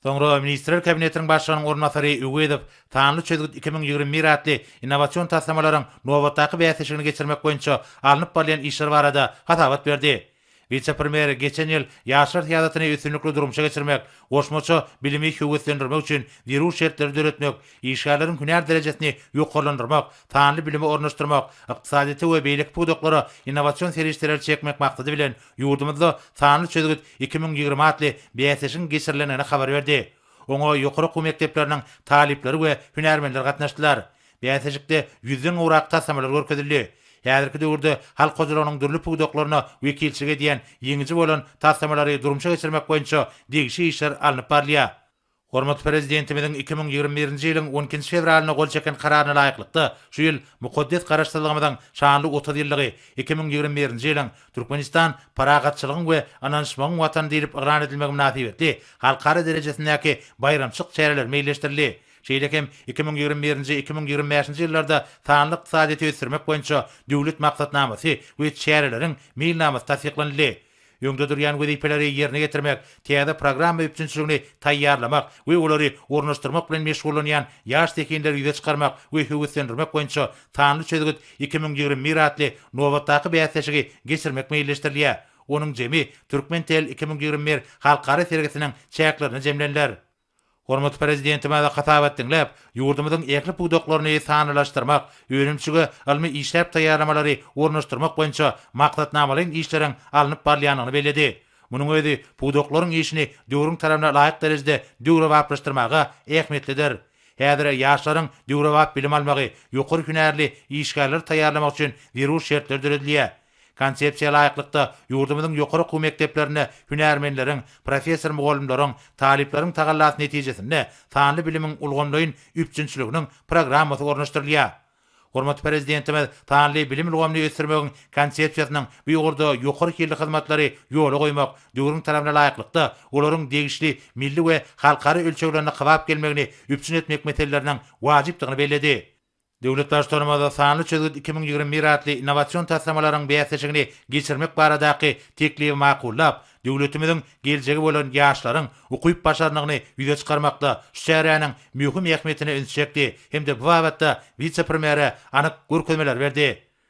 Soňra Ministrler Kabinetiniň Başlygynyň orunbasary Öwezow Sanly çözgüt 2021 atly innowasion taslamalaryň nobatdaky bäsleşigini geçirmek boýunça alnyp barylýan işler barada hasabat berdi. Wise-premýer geçen ýyl ýaşlar syýasatyny üstünlikli durmuşa geçirmek, goşmaça bilimi höweslendirmek üçin zerur şertleri döretmek, işgärleriň hünär derejesini ýokarlandyrmak, sanly bilimi ornaşdyrmak, ykdysadyýete we beýleki pudaklara innowasion serişdeleri çekmek maksady bilen, ýurdumyzda Sanly çözgüt 2020 atly bäsleşigiň geçirilendigini habar berdi. Oňa ýokary okuw mekdepleriniň talyplary we hünärmenler gatnaşdylar. Bäsleşikde ýüzden gowrak taslamalar görkezildi. Häzirki döwürde halk hojalygynyň dürli pudaklaryna wekilçilik edýän ýeňiji bolan taslamalary durmuşa geçirmek boýunça degişli işler alnyp barylýar. Hormatly Prezidentimiziň 2021-nji ýylyň on ikinji fewralynda gol çeken Kararyna laýyklykda, şu ýyl mukaddes Garaşsyzlygymyzyň şanly 30 ýyllygy, 2021-nji ýylyň Türkmenistan parahatçylygyň we ynanyşmagyň Watany diýlip yglan edilmegi mynasybetli halkara derejesindäki baýramçylyk çäreleri meýilleşdirildi. Şeýle hem 2021-nji, 2025-nji ýyllarda sanly ykdysadyýeti ösdürmek boýunça Döwlet maksatnamasy we çäreleriň meýilnamasy tassyklanyldy. Öňde durýan wezipeleri ýerine ýetirmek, täze programma üpjünçiligini taýýarlamak we olary ornaşdyrmak bilen meşgullanýan ýaş zehinleri ýüze çykarmak we höweslendirmek boýunça Sanly çözgüt 2021 atly nobatdaky bäsleşigi geçirmek meýilleşdirilýär. Onuň jemi Türkmen-Tel 2021 halkara sergisiniň çäklerinde jemleniler. Hormatly Prezidentimiz hasabat diňläp, ýurdumyzyň ähli pudaklaryny sanlylaşdyrmak, önümçige ylmy işläp taýýarlamalary ornaşdyrmak boýunça maksatnamalaýyn işleriň alnyp barylýandygyny belledi. Munuň özi pudaklaryň işini döwrüň talabyna laýyk derejede döwrebaplaşdyrmaga ähmiýetlidir. Häzir ýaşlaryň döwrebap bilim almagy, ýokary hünärli işgärleri taýýarlamak üçin zerur şertler döredilýär. Konsepsiýa laýyklykda, ýurdumyzyň ýokary okuw mekdeplerinde hünärmenleriň, professor-mugallymlaryň, talyplaryň tagallasy netijesinde sanly bilimiň ulgamlaýyn üpjünçiliginiň programmasy ornaşdyrylýar. Hormatly Prezidentimiz sanly bilim ulgamyny ösdürmegiň Konsepsiýasynyň bu ugurda ýokary hilli hyzmatlary ýola goýmak, döwrüň talabyna laýyklykda, olaryň degişli milli we halkara ölçeglerine kybap gelmegini üpjün etmek meseleleriniň wajypdygyny belledi. Döwlet Baştutanymyz Sanly çözgüt 2021 atly innowasion taslamalaryň bäsleşigini geçirmek baradaky teklibi makullap, döwletimiziň geljegi bolan ýaşlaryň ukyp-başarnygyny ýüze çykarmakda şu çäräniň möhüm ähmiýetine ünsi çekdi hem-de bu babatda wise-premýere anyk görkezmeleri berdi.